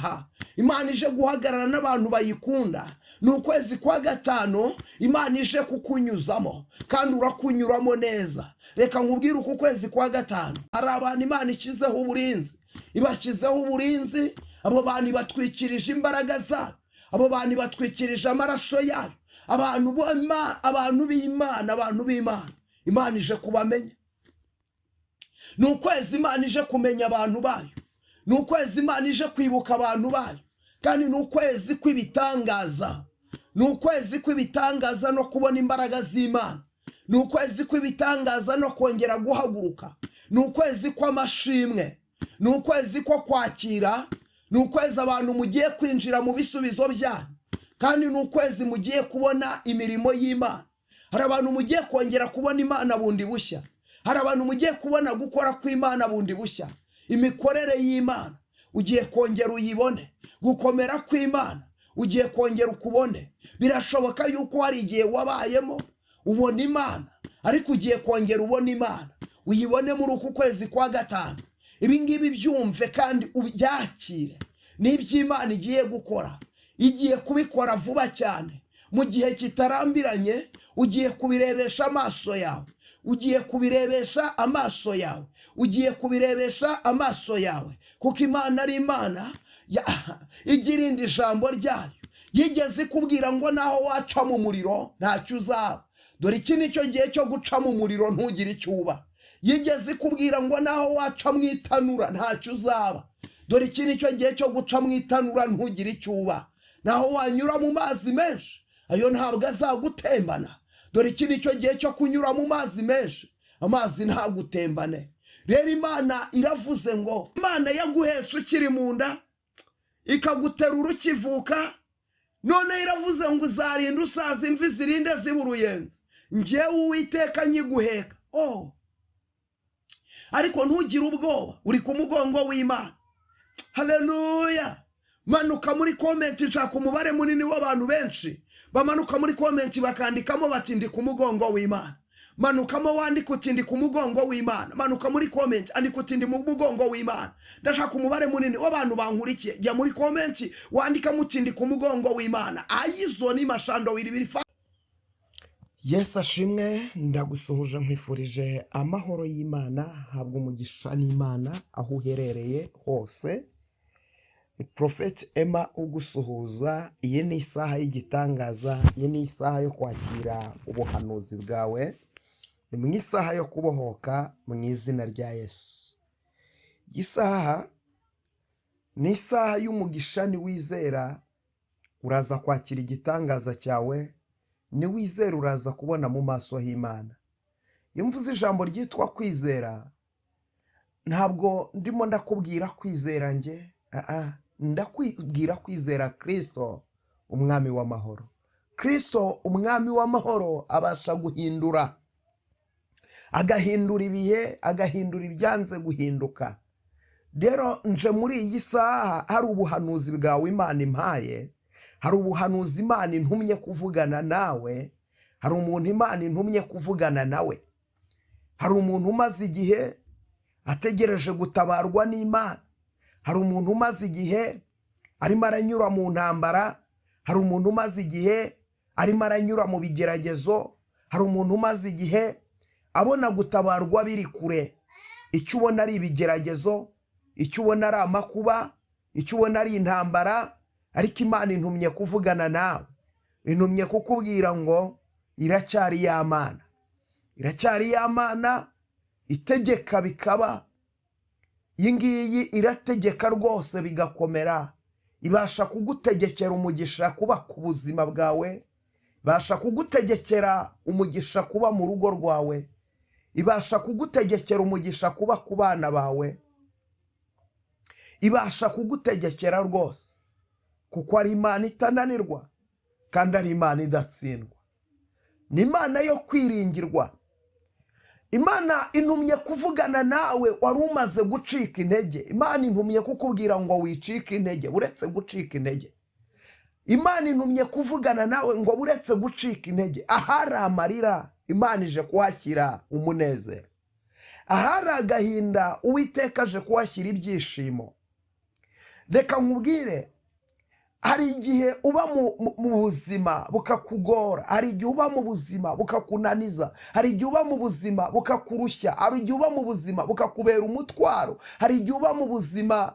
Aha Imana ije guhagarara n'abantu bayikunda. Ni ukwezi kwa gatanu Imana ije kukunyuzamo, kandi urakunyuramo neza. Reka nkubwire, uku kwezi kwa gatanu hari abantu Imana ishyizeho uburinzi, ibashyizeho uburinzi. Abo bantu ibatwikirije imbaraga zayo, abo bantu ibatwikirije amaraso yayo. Abantu b'Imana, abantu b'Imana, Imana ije kubamenya. Ni ukwezi Imana ije kumenya abantu bayo, ni ukwezi Imana ije kwibuka abantu bayo, kandi ni ukwezi kw'ibitangaza. Ni ukwezi kw'ibitangaza no kubona imbaraga z'Imana. Ni ukwezi kw'ibitangaza no kongera guhaguruka. Ni ukwezi kw'amashimwe, ni ukwezi ko kwakira, ni ukwezi abantu mugiye kwinjira mu bisubizo byanyu, kandi ni ukwezi mugiye kubona imirimo y'Imana. Hari abantu mugiye kongera kubona Imana bundi bushya. Hari abantu mugiye kubona gukora kw'Imana bundi bushya. Imikorere y'Imana ugiye kongera uyibone. Gukomera kw'Imana ugiye kongera ukubone. Birashoboka yuko hari igihe wabayemo ubona Imana, ariko ugiye kongera ubona Imana, uyibone muri uku kwezi kwa gatanu. Ibi ngibi byumve kandi ubyakire. N'iby'Imana igiye gukora, igiye kubikora vuba cyane, mu gihe kitarambiranye. Ugiye kubirebesha amaso yawe, ugiye kubirebesha amaso yawe, ugiye kubirebesha amaso yawe, kuko Imana ari Imana ijya irinda ijambo ryayo. Yigeze ikubwira ngo naho waca mu muriro ntacyo uzaba. Dore iki ni cyo gihe cyo guca mu muriro ntugire icyo uba. Yigeze ikubwira ngo naho waca mu itanura ntacyo uzaba. Dore iki ni cyo gihe cyo guca mu itanura ntugire icyo uba. Naho wanyura mu mazi menshi, ayo ntabwo azagutembana. Dore iki ni cyo gihe cyo kunyura mu mazi menshi, amazi ntagutembane. Rero Imana iravuze ngo Imana yaguhetse ukiri mu nda, ikaguterura ukivuka, none iravuze ngo uzarinda usaza, imvi zirinde ziba uruyenzi. Njyewe Uwiteka nkiguheka. Oh, ariko ntugire ubwoba, uri ku mugongo w'Imana. Haleluya! Manuka muri comment. Nshaka umubare munini w'abantu benshi bamanuka muri comment bakandikamo bati: "Ndi ku mugongo w'Imana." Manukamo wandika uti: "Ndi ku mugongo w'Imana." Manuka muri comment, andika uti: "Ndi mu mugongo w'Imana." Ndashaka umubare munini w'abantu bankurikiye. Jya muri comment wandikamo uti: "Ndi ku mugongo w'Imana." Ayizo ni mashando wiribiri. Yesu ashimwe! Ndagusuhuje, nkwifurije amahoro y'Imana. Habwa umugisha n'Imana aho uherereye hose. Ni Prophet Emma ugusuhuza. Iyi ni isaha y'igitangaza, iyi ni isaha yo kwakira ubuhanuzi bwawe, ni mu isaha yo kubohoka mu izina rya Yesu. Iyi saha ni isaha y'umugisha. Niwizera uraza kwakira igitangaza cyawe, niwizera uraza kubona mu maso h'Imana. Iyo mvuze ijambo ryitwa kwizera, ntabwo ndimo ndakubwira kwizera njye, ndakwibwira kwizera Kirisito Umwami w'amahoro. Kirisito Umwami w'amahoro abasha guhindura, agahindura ibihe, agahindura ibyanze guhinduka. Rero nje muri iyi saha hari ubuhanuzi bwawe Imana impaye, hari ubuhanuzi Imana intumye kuvugana nawe, hari umuntu Imana intumye kuvugana nawe. Hari umuntu umaze igihe ategereje gutabarwa n'Imana. Hari umuntu umaze igihe arimo aranyura mu ntambara. Hari umuntu umaze igihe arimo aranyura mu bigeragezo. Hari umuntu umaze igihe abona gutabarwa biri kure. Icyo ubona ari ibigeragezo, icyo ubona ari amakuba, icyo ubona ari intambara, ariko Imana intumye kuvugana nawe, intumye kukubwira ngo iracyari ya Mana, iracyari ya Mana itegeka bikaba. Iyi ngiyi irategeka rwose bigakomera. Ibasha kugutegekera umugisha kuba ku buzima bwawe, ibasha kugutegekera umugisha kuba mu rugo rwawe, ibasha kugutegekera umugisha kuba ku bana bawe, ibasha kugutegekera rwose, kuko ari Imana itananirwa kandi ari Imana idatsindwa. Ni Imana yo kwiringirwa. Imana intumye kuvugana nawe wari umaze gucika intege. Imana intumye kukubwira ngo wicike intege, uretse gucika intege. Imana intumye kuvugana nawe ngo uretse gucika intege. Ahari amarira, Imana ije kuhashyira umunezero. Ahari agahinda, Uwiteka aje kuhashyira ibyishimo. Reka nkubwire, hari igihe uba mu buzima bukakugora, hari igihe uba mu buzima bukakunaniza, hari igihe uba mu buzima bukakurushya, hari igihe uba mu buzima bukakubera umutwaro, hari igihe uba mu buzima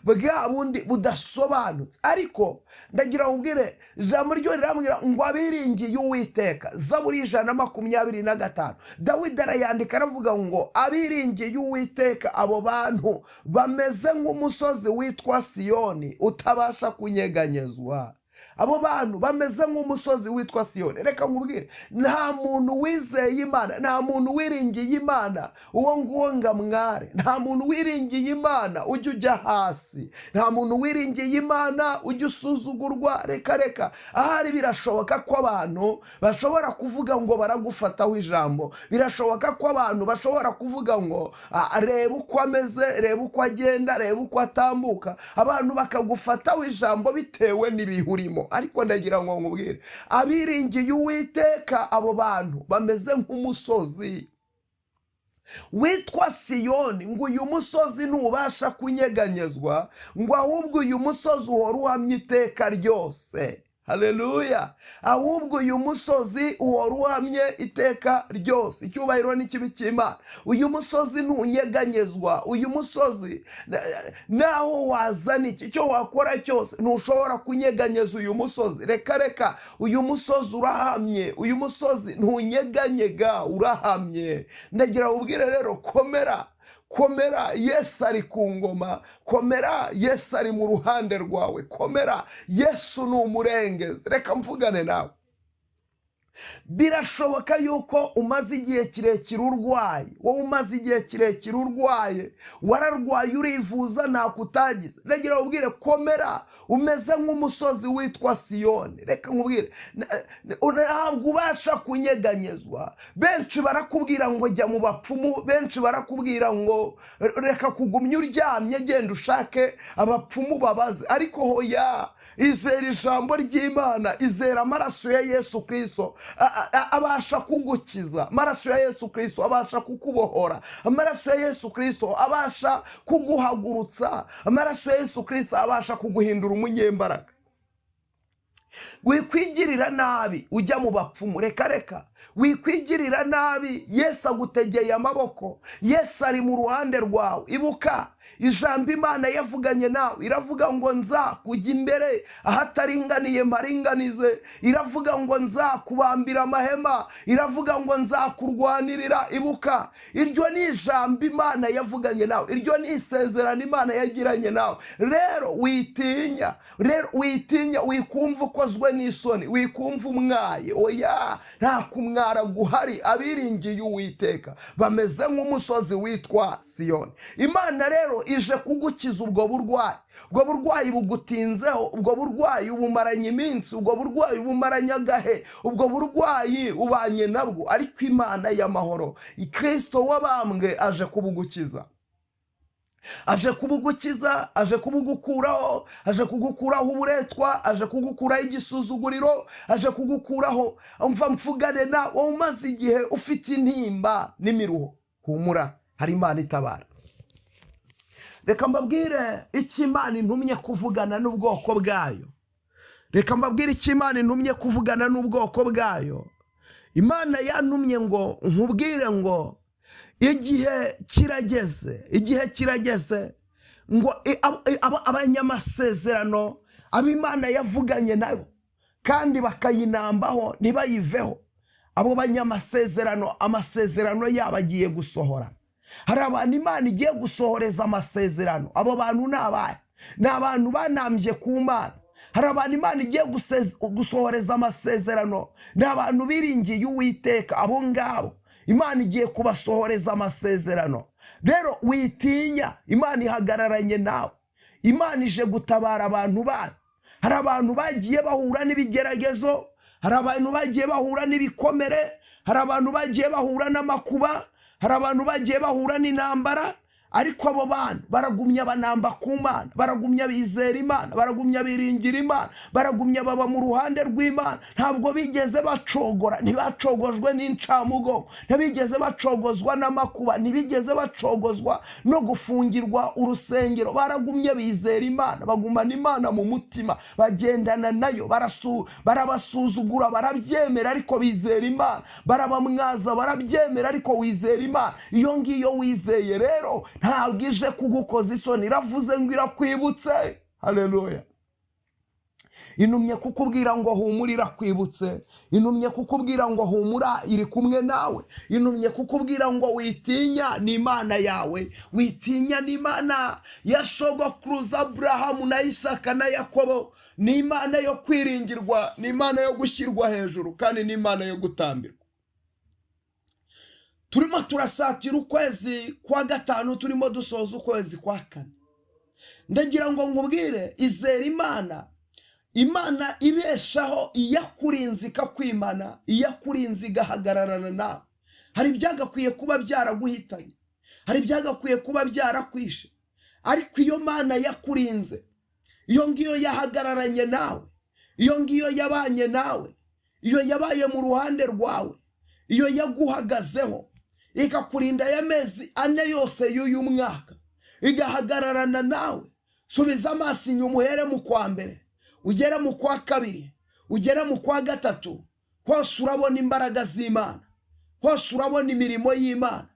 bwa bundi budasobanutse. Ariko ndagira ngo ubwire, ijambo ryo rirambwira ngo abiringiye Uwiteka. Zaburi 125, Dawidi arayandika, aravuga ngo abiringiye Uwiteka, abo bantu bameze nk'umusozi witwa Siyoni utabasha kunyeganyezwa. Abo bantu bameze nk'umusozi witwa Siyoni. Reka nkubwire, nta muntu wizeye Imana, nta muntu wiringiye Imana uwo nguwo ngo amware. Nta muntu wiringiye Imana ujya hasi, nta muntu wiringiye Imana ujya usuzugurwa. Reka reka, ahari birashoboka ko abantu bashobora kuvuga ngo baragufataho ijambo, birashoboka ko abantu bashobora kuvuga ngo reba uko ameze, reba uko agenda, reba uko atambuka, abantu bakagufataho ijambo bitewe n'ibihe urimo. Ariko ndagira ngo nkubwire, abiringiye Uwiteka, abo bantu bameze nk'umusozi witwa Siyoni, ngo uyu musozi ntubasha kunyeganyezwa, ngo ahubwo uyu musozi uhora uhamye iteka ryose. Haleluya! Ahubwo uyu musozi uhora uhamye iteka ryose. Icyubahiro n'ikibi cy'Imana. Uyu musozi ntunyeganyezwa. Uyu musozi, naho wazana iki, icyo wakora cyose, ntushobora kunyeganyeza uyu musozi. Reka reka, uyu musozi urahamye, uyu musozi ntunyeganyega, urahamye. Ndagira ubwire rero, komera, komera, Yesu ari ku ngoma. Komera, Yesu ari mu ruhande rwawe. Komera, Yesu ni umurengezi. Reka mvugane nawe. Birashoboka yuko umaze igihe kirekire urwaye, wowe umaze igihe kirekire urwaye, wararwaye urivuza, ntako utagize. Reka ubwire, komera, umeze nk'umusozi witwa Siyoni. Reka nkubwire, ntabwo ubasha kunyeganyezwa. Benshi barakubwira ngo jya mu bapfumu, benshi barakubwira ngo reka kugumya uryamye, genda ushake abapfumu babaze. Ariko hoya, izera ijambo ry'Imana, izera amaraso ya Yesu Kirisito abasha kugukiza. Amaraso ya Yesu Kirisito abasha kukubohora, amaraso ya Yesu Kirisito abasha kuguhagurutsa, amaraso ya Yesu Kirisito abasha kuguhindura umunyembaraga. Wikwigirira nabi ujya mu bapfumu, reka reka, wikwigirira nabi. Yesu agutegeye amaboko, Yesu ari mu ruhande rwawe. Ibuka ijambo Imana yavuganye nawe, iravuga ngo nza kujya imbere ahataringaniye mparinganize, iravuga ngo nza kubambira amahema, iravuga ngo nzakurwanirira. Ibuka, iryo ni ijambo Imana yavuganye nawe, iryo ni isezerano Imana yagiranye nawe. Rero witinya, rero witinya, wikumva ukozwe n'isoni, wikumva umwaye. Oya, nta kumwara guhari. Abiringiye Uwiteka bameze nk'umusozi witwa Siyoni. Imana rero ije kugukiza ubwo burwayi, ubwo burwayi bugutinzeho, ubwo burwayi ubumaranye iminsi, ubwo burwayi ubumaranye agahe, ubwo burwayi ubanye nabwo. Ariko Imana y'amahoro, Kirisito wabambwe, aje kubugukiza, aje kubugukiza, aje kubugukuraho, aje kugukuraho uburetwa, aje kugukuraho igisuzuguriro, aje kugukuraho. Mva mvugane na wowe umaze igihe ufite intimba n'imiruho, humura, hari Imana itabara. Reka mbabwire icyo Imana intumye kuvugana n'ubwoko bwayo. Reka mbabwire icyo Imana intumye kuvugana n'ubwoko bwayo. Imana yantumye ngo nkubwire ngo igihe kirageze, igihe kirageze ngo abanyamasezerano, abo Imana yavuganye nabo kandi bakayinambaho ntibayiveho, abo banyamasezerano, amasezerano yabo agiye gusohora. Hari abantu Imana igiye gusohoreza amasezerano. Abo bantu ni abahe? Ni abantu banambye ku Mana. Hari abantu Imana igiye gusohoreza amasezerano, ni abantu biringiye Uwiteka. Abo ngabo Imana igiye kubasohoreza amasezerano. Rero witinya, Imana ihagararanye nawe, Imana ije gutabara abantu bayo. Hari abantu bagiye bahura n'ibigeragezo, hari abantu bagiye bahura n'ibikomere, hari abantu bagiye bahura n'amakuba, hari abantu bagiye bahura n'intambara. Ariko abo bantu baragumya banamba ku Mana, baragumya bizera Imana, baragumya biringira Imana, baragumya baba mu ruhande rw'Imana. Ntabwo bigeze bacogora, ntibacogojwe n'incamugongo, ntibigeze bacogozwa n'amakuba, ntibigeze bacogozwa no gufungirwa urusengero. Baragumye bizera Imana, bagumana Imana mu mutima, bagendana nayo. Barabasuzugura barabyemera, ariko bizera Imana. Barabamwaza barabyemera, ariko wizera Imana. Iyo ngiyo wizeye rero ntabwo ije kugukoza isoni, iravuze ngo irakwibutse. Haleluya! Intumye kukubwira ngo humura, irakwibutse. Intumye kukubwira ngo humura, iri kumwe nawe. Intumye kukubwira ngo witinya, ni Imana yawe. Witinya, ni Imana ya sogokuruza Aburahamu na Isaka na Yakobo. Ni Imana yo kwiringirwa, ni Imana yo gushyirwa hejuru, kandi ni Imana yo gutambirwa. Turimo turasatira ukwezi kwa gatanu, turimo dusoza ukwezi kwa kane. Ndagira ngo nkubwire, izere Imana. Imana ibeshaho, iyakurinze ikakwimana, iyakurinze igahagararana nawe. Hari ibyagakwiye kuba byaraguhitanye, hari ibyagakwiye kuba byarakwishe, ariko iyo Mana yakurinze, iyo ngiyo yahagararanye nawe, iyo ngiyo yabanye nawe, iyo yabaye mu ruhande rwawe, iyo yaguhagazeho ikakurinda aya mezi 4 yose y'uyu mwaka, igahagararana nawe. Subiza amaso inyuma, uhere mu kwa mbere, ugere mu kwa kabiri, ugere mu kwa gatatu, hose urabona imbaraga z'Imana, hose urabona imirimo y'Imana,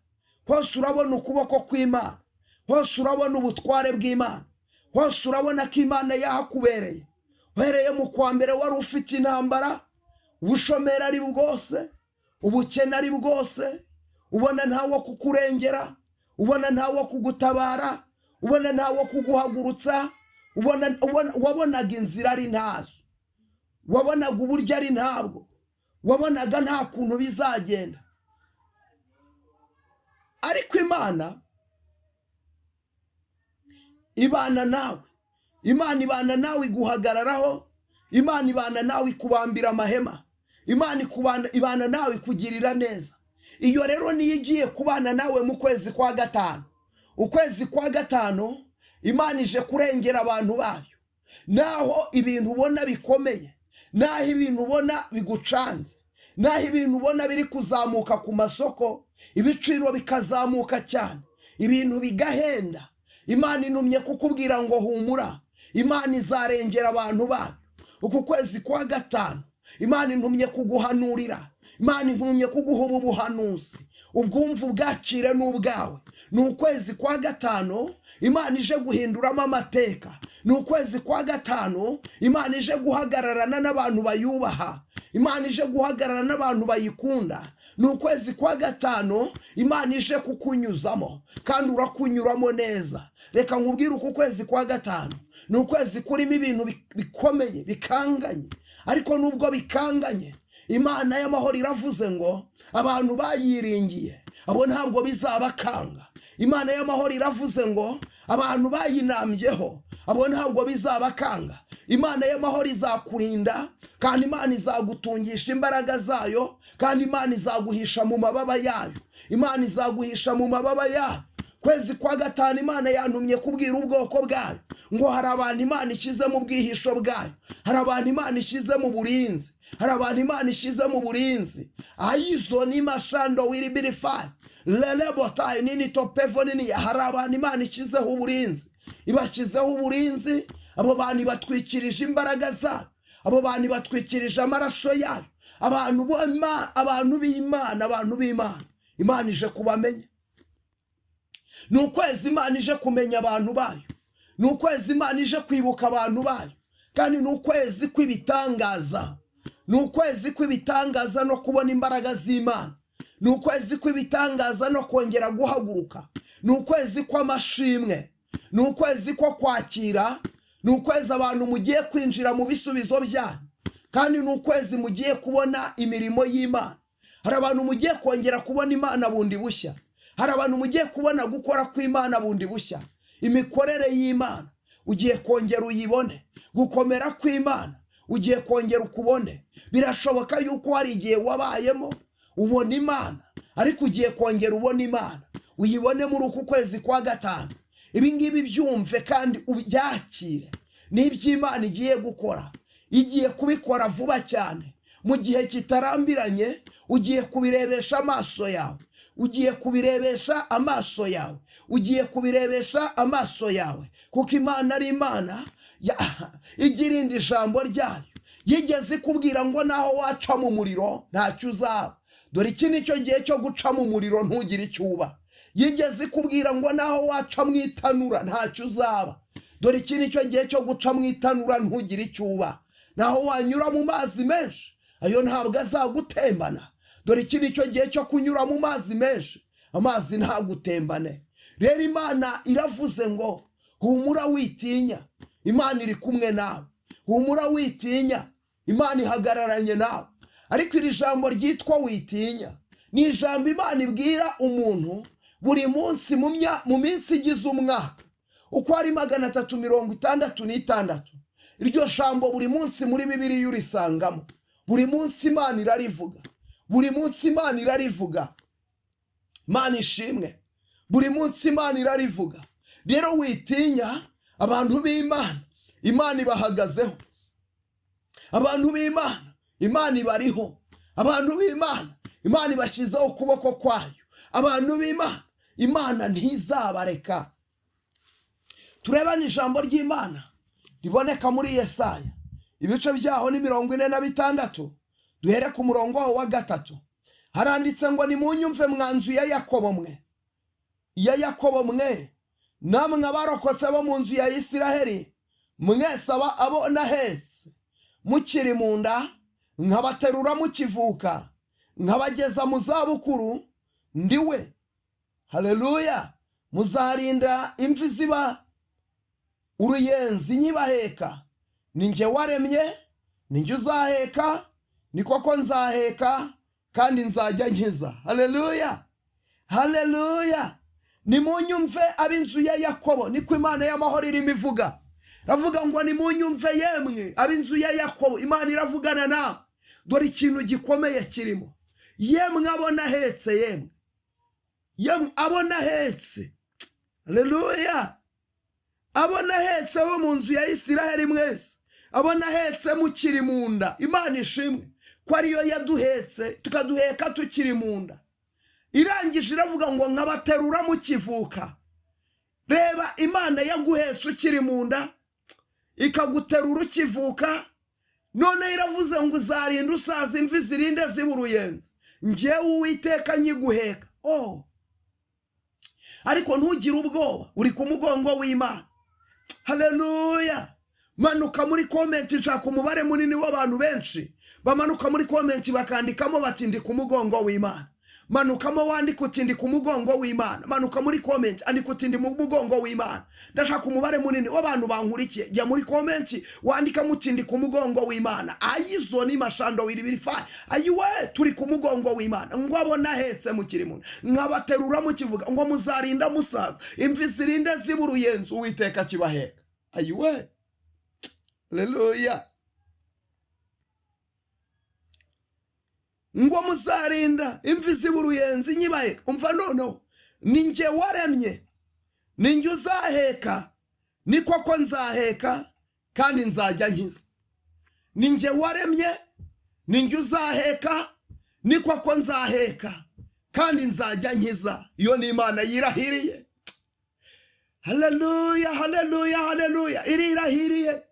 hose urabona ukuboko kw'Imana, hose urabona ubutware bw'Imana, hose urabona ko Imana yahakubereye. Uhereye mu kwa mbere wari ufite intambara, ubushomeri ari bwose, ubukene ari bwose, ubona ntawo kukurengera, ubona ntawo kugutabara, ubona ntawo kuguhagurutsa, wabonaga inzira ari ntazo, wabonaga uburyo ari ntabwo, wabonaga nta kuntu bizagenda. Ariko Imana ibana nawe, Imana ibana nawe iguhagararaho, Imana ibana nawe ikubambira amahema, Imana ibana nawe ikugirira neza. Iyo rero niyo igiye kubana nawe mu kwezi kwa gatanu. Ukwezi kwa gatanu Imana ije kurengera abantu bayo. Naho ibintu ubona bikomeye, naho ibintu ubona bigucanze, naho ibintu ubona biri kuzamuka ku masoko, ibiciro bikazamuka cyane, ibintu bigahenda, Imana intumye kukubwira ngo humura, Imana izarengera abantu bayo. Uku kwezi kwa gatanu Imana intumye kuguhanurira, Imana intumye kuguha ubu buhanuzi, ubwumva ubwakire n'ubwawe. Ni ukwezi kwa gatanu Imana ije guhinduramo amateka. Ni ukwezi kwa gatanu Imana ije guhagararana n'abantu bayubaha, Imana ije guhagararana n'abantu bayikunda. Ni ukwezi kwa gatanu Imana ije kukunyuzamo, kandi urakunyuramo neza. Reka nkubwire, uku kwezi kwa gatanu ni ukwezi kurimo ibintu bikomeye bikanganye, ariko nubwo bikanganye, Imana y'amahoro iravuze ngo abantu bayiringiye abo ntabwo bizabakanga. Imana y'amahoro iravuze ngo abantu bayinambyeho abo ntabwo bizabakanga. Imana y'amahoro izakurinda, kandi Imana izagutungisha imbaraga zayo, kandi Imana izaguhisha mu mababa yayo. Imana izaguhisha mu mababa yayo. Kwezi kwa gatanu Imana yantumye kubwira ubwoko bwayo ngo hari abantu Imana ishyize mu bwihisho bwayo, hari abantu Imana ishyize mu burinzi, hari abantu Imana ishyize mu burinzi. Ayizo ni mashando wiribirifayi lelebotayi nini topevo nini. Hari abantu Imana ishyizeho uburinzi, ibashyizeho uburinzi. Abo bantu ibatwikirije imbaraga zayo, abo bantu ibatwikirije amaraso yayo. Abantu b'Imana, abantu b'Imana, Imana ije kubamenya. Ni ukwezi Imana ije kumenya abantu bayo, ni ukwezi Imana ije kwibuka abantu bayo, kandi ni ukwezi kw'ibitangaza. Ni ukwezi kw'ibitangaza no kubona imbaraga z'Imana. Ni ukwezi kw'ibitangaza no kongera guhaguruka. Ni ukwezi kw'amashimwe, ni ukwezi ko kwakira, ni ukwezi abantu mugiye kwinjira mu bisubizo byanyu, kandi ni ukwezi mugiye kubona imirimo y'Imana. Hari abantu mugiye kongera kubona Imana bundi bushya, hari abantu mugiye kubona gukora kw'Imana bundi bushya. Imikorere y'Imana ugiye kongera uyibone, gukomera kw'Imana ugiye kongera ukubone. Birashoboka yuko hari igihe wabayemo ubona Imana, ariko ugiye kongera ubona Imana. Uyibone muri uku kwezi kwa gatanu. Ibi ngibi byumve kandi ubyakire. Ni iby'Imana igiye gukora, igiye kubikora vuba cyane, mu gihe kitarambiranye. Ugiye kubirebesha amaso yawe, ugiye kubirebesha amaso yawe, ugiye kubirebesha amaso yawe, kuko Imana ari Imana ijya irinda ijambo ryayo. Yigeze ikubwira ngo naho waca mu muriro ntacyo uzaba. Dore iki ni cyo gihe cyo guca mu muriro ntugire icyo uba. Yigeze ikubwira ngo naho waca mu itanura ntacyo uzaba. Dore iki ni cyo gihe cyo guca mu itanura ntugire icyo uba. Naho wanyura mu mazi menshi, ayo ntabwo azagutembana. Dore iki ni cyo gihe cyo kunyura mu mazi menshi, amazi ntagutembane. Rero Imana iravuze ngo humura witinya, Imana iri kumwe nawe. Humura witinya, Imana ihagararanye nawe. Ariko iri jambo ryitwa witinya ni ijambo Imana ibwira umuntu buri munsi mu minsi igize umwaka, uko ari 366. Iryo jambo buri munsi muri Bibiliya urisangamo. Buri munsi Imana irarivuga, buri munsi Imana irarivuga. Imana ishimwe, buri munsi Imana irarivuga. Rero witinya, abantu b'Imana, Imana ibahagazeho. Abantu b'Imana, Imana ibariho. Abantu b'Imana, Imana ibashyizeho ukuboko kwayo. Abantu b'Imana, Imana ntizabareka. Turebane ijambo ry'Imana riboneka muri Yesaya, ibice byaho ni 46, duhere ku murongo waho wa 3. Haranditse ngo nimunyumve mwa nzu ya Yakobo mwe, ya Yakobo mwe, namwe abarokotse bo mu nzu ya Isiraheli mwese, abo nahetse mukiri mu nda, nkabaterura mukivuka, nkabageza mu zabukuru, ndiwe. Haleluya. Muzarinda imvi ziba uruyenzi nkibaheka. Ni njye waremye, ni njye uzaheka, ni koko nzaheka kandi nzajya nkiza. Haleluya, haleluya. Nimunyumve ab'inzu ya Yakobo, niko Imana y'amahoro irimo ivuga. Iravuga ngo nimunyumve yemwe ab'inzu ya Yakobo. Imana iravugana nawe. Dore ikintu gikomeye kirimo. Yemwe abo nahetse, yemwe, yemwe abo nahetse. Haleluya. Abo nahetse bo mu nzu ya Isiraheli mwese, abo nahetse mukiri mu nda. Imana ishimwe ko ariyo yaduhetse, tukaduheka tukiri mu nda. Irangije iravuga ngo nkabaterura mukivuka. Reba, Imana yaguhetse ukiri mu nda, ikaguterura ukivuka. None iravuze ngo uzarinda usaza imvi zirinde ziba uruyenzi, njyewe Uwiteka nkiguheka. Oh, ariko ntugire ubwoba, uri ku mugongo w'Imana. Haleluya. Manuka muri comment, nshaka umubare munini w'abantu benshi bamanuka muri comment bakandikamo bati ndi ku mugongo w'Imana. Manukamo wandika uti ndi ku mugongo w'Imana. Manuka muri comment andika uti ndi mu mugongo w'Imana. Ndashaka umubare munini w'abantu bankurikiye. Jya muri comment wandikamo uti ndi ku mugongo w'Imana. Ayizo ni mashando wiri biri fayi. Ayiwe, turi ku mugongo w'Imana. Ngo abo nahetse mukiri mu nda, nkabaterura mukivuga, ngo muzarinda musaza imvi zirinde ziba uruyenzi, Uwiteka kibaheka. Ayiwe, haleluya. Ngo muzarinda imvi ziba uruyenzi nkibaheka. Umva noneho, ni njye waremye, ni njye uzaheka, ni koko nzaheka kandi nzajya nkiza. Ni njye waremye, ni njye uzaheka, ni koko nzaheka kandi nzajya nkiza. Iyo ni Imana yirahiriye. Haleluya, haleluya, haleluya. Irirahiriye.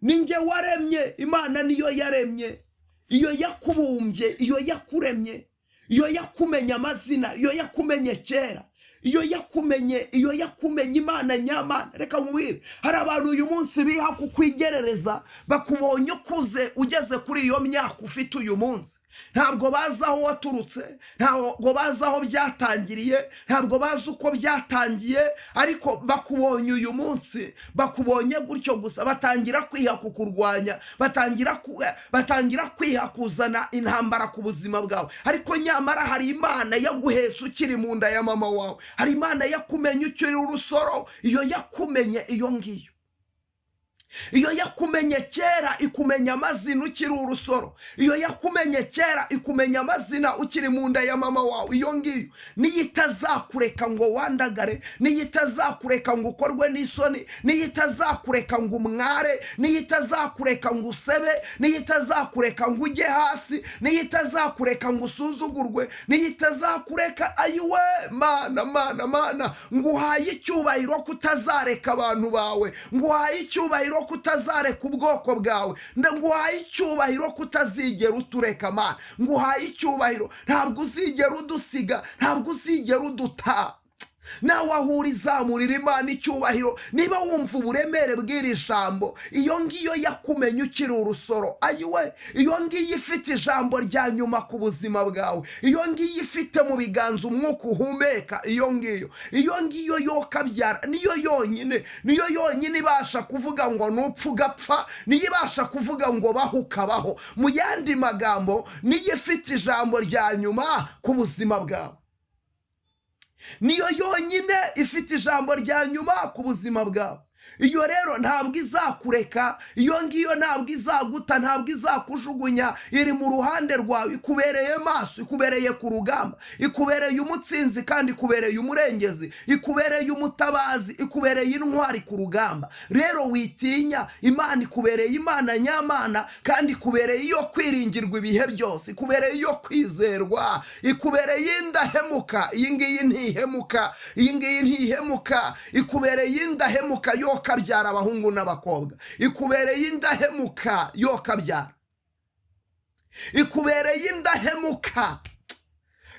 Ni njye waremye. Imana niyo yaremye, iyo yakubumbye, iyo yakuremye, iyo yakumenye amazina, iyo yakumenye kera, iyo yakumenye, iyo yakumenye. Imana nyamana. Reka nkubwire, hari abantu uyu munsi biha kukwigerereza, bakubonye ukuze ugeze kuri iyo myaka ufite uyu munsi. Ntabwo bazi aho waturutse, ntabwo bazi aho byatangiriye, ntabwo bazi uko byatangiye, ariko bakubonye uyu munsi, bakubonye gutyo gusa, batangira kwiha kukurwanya, batangira kwiha kuzana intambara ku buzima bwawe. Ariko nyamara hari Imana yaguhetse ukiri mu nda ya mama wawe, hari Imana yakumenye ukiri urusoro, iyo yakumenye iyo ngiyo. Iyo yakumenye kera ikumenya amazina ukiri urusoro. Iyo yakumenye kera ikumenya amazina ukiri mu nda ya mama wawe. Iyo ngiyo niyo itazakureka ngo wandagare, niyo itazakureka ngo ukorwe n'isoni, niyo itazakureka ngo umware, niyo itazakureka ngo usebe, niyo itazakureka ngo ujye hasi, niyo itazakureka ngo usuzugurwe, niyo itazakureka. Ayiwe Mana, Mana, Mana, nguhaye icyubahiro kutazareka abantu bawe, nguhaye icyubahiro kutazareka ubwoko bwawe, nguhaye icyubahiro kutazigera utureka. Mana, nguhaye icyubahiro, ntabwo uzigera udusiga, ntabwo uzigera uduta. Nawe aho uri zamurira Imana icyubahiro niba wumva uburemere bw'iri jambo. Iyo ngiyo yakumenye ukiri urusoro, ayiwe, iyo ngiyo ifite ijambo rya nyuma ku buzima bwawe, iyo ngiyo ifite mu biganza umwuka uhumeka, iyo ngiyo yokabyara, niyo yonyine, niyo yonyine ibasha kuvuga ngo nupfa ugapfa, niyo ibasha kuvuga ngo baho ukabaho. Mu yandi magambo, niyo ifite ijambo rya nyuma ku buzima bwawe, niyo yonyine ifite ijambo rya nyuma ku buzima bwawe. Iyo rero ntabwo izakureka, iyo ngiyo ntabwo izaguta, ntabwo izakujugunya. Iri mu ruhande rwawe, ikubereye maso, ikubereye ku rugamba, ikubereye umutsinzi kandi ikubereye umurengezi, ikubereye umutabazi, ikubereye intwari ku rugamba. Rero witinya, Imana ikubereye Imana nyamana kandi ikubereye iyo kwiringirwa ibihe byose, ikubereye iyo kwizerwa, ikubereye indahemuka. Iyi ngiyi ntihemuka, iyi ngiyi ntihemuka. Ikubereye indahemuka yo kabyara abahungu n'abakobwa, ikubereye indahemuka yo kabyara, ikubereye indahemuka,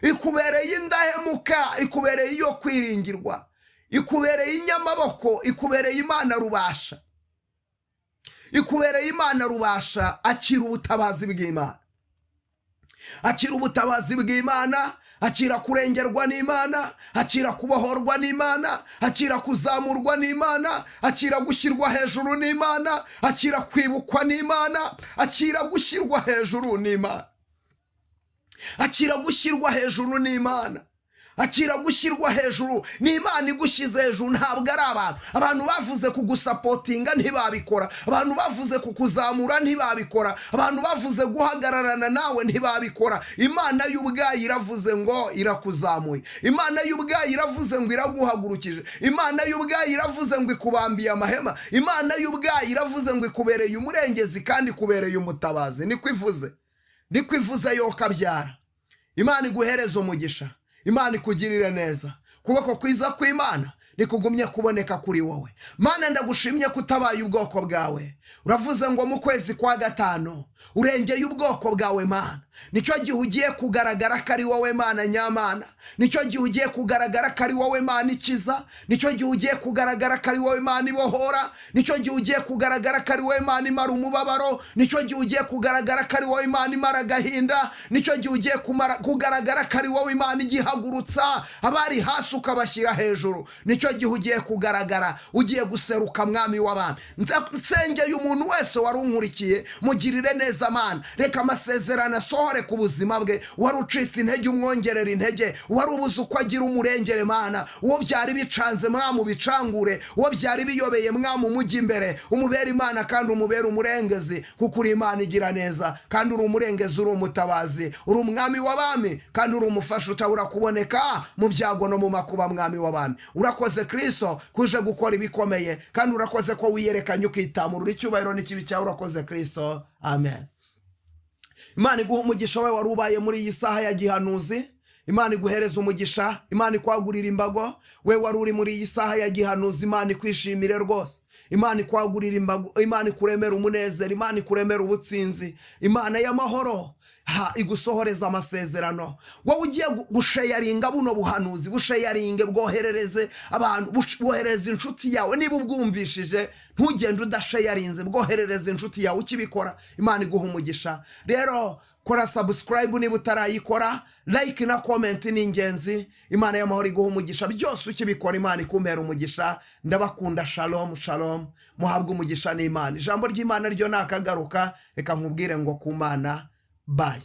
ikubereye indahemuka, ikubereye iyo kwiringirwa, ikubereye inyamaboko, ikubereye Imana rubasha, ikubereye Imana rubasha. Akira ubutabazi bw'Imana, akira ubutabazi bw'Imana, akira kurengerwa n'Imana, akira kubohorwa n'Imana, akira kuzamurwa n'Imana, akira gushyirwa hejuru n'Imana, akira kwibukwa n'Imana, akira gushyirwa hejuru n'Imana, akira gushyirwa hejuru n'Imana, akira gushyirwa hejuru n'Imana. Igushyize hejuru, ntabwo ari abantu. Abantu bavuze kugusupportinga ntibabikora, abantu bavuze kukuzamura ntibabikora, abantu bavuze guhagararana nawe ntibabikora. Imana y'ubwayo iravuze ngo irakuzamuye, Imana y'ubwayo iravuze ngo iraguhagurukije, Imana y'ubwayo iravuze ngo ikubambiye amahema, Imana y'ubwayo iravuze ngo ikubereye umurengezi kandi ikubereye umutabazi. Niko ivuze, niko ivuze yokabyara. Imana iguhereze umugisha, Imana ikugirire neza, kuboko kwiza kw'Imana nikugumye kuboneka kuri wowe. Mana, ndagushimye ko utabaye ubwoko bwawe. Uravuze ngo mu kwezi kwa gatanu urengeye ubwoko bwawe. Mana, nicyo gihe ugiye kugaragara ko ari wowe Mana nyamana, nicyo gihe ugiye kugaragara ko ari wowe Mana ikiza, nicyo gihe ugiye kugaragara ko ari wowe Mana ibohora, nicyo gihe ugiye kugaragara ko ari wowe Mana imara umubabaro, nicyo gihe ugiye kugaragara ko ari wowe Imana imara agahinda, nicyo gihe ugiye kugaragara ko ari wowe Imana igihagurutsa abari hasi ukabashyira hejuru. Nicyo gihe ugiye kugaragara, ugiye guseruka, Mwami w'abantu. Nsengeye umuntu wese wari unkurikiye, mugirire neza Mana. Reka amasezerano asohore ku buzima bwe. Wari ucitse intege umwongerera intege, wari ubuze uko agira umurengere Mana, uwo byari bicanze Mwami ubicangure, uwo byari biyobeye Mwami umujyi imbere, umubere Imana kandi umubere umurengezi, kuko uri Imana igira neza kandi uri umurengezi, uri umutabazi, uri umwami w'abami kandi uri umufasha utabura kuboneka mu byago no mu makuba. Mwami w'abami, urakoze Kristo kuje gukora ibikomeye, kandi urakoze ko wiyerekanye ukitamurura. Icyubahiro n'ikibi cyawe, urakoze Kristo, amen. Imana iguha umugisha we wari ubaye muri iyi saha ya gihanuzi. Imana iguhereza umugisha, Imana ikwagurira imbago. We wari uri muri iyi saha ya gihanuzi, Imana ikwishimire rwose, Imana ikwagurira imbago, Imana ikuremera umunezero, Imana ikuremera ubutsinzi, Imana y'amahoro ha igusohoreza amasezerano. Wowe ugiye gusharinga buno buhanuzi, busharinge, bwoherereze abantu, bwoherereze inshuti yawe. Niba ubwumvishije, ntugende udasharinze, bwoherereze inshuti yawe. Ukibikora, Imana iguha umugisha. Rero kora subscribe niba utarayikora, like na comment ni ingenzi. Imana y'amahoro iguha umugisha. Byose ukibikora, Imana ikumpera umugisha. Ndabakunda. Shalom, shalom, muhabwe umugisha n'Imana. Ijambo ry'Imana ryo nakagaruka. Reka nkubwire ngo ku Mana, bye.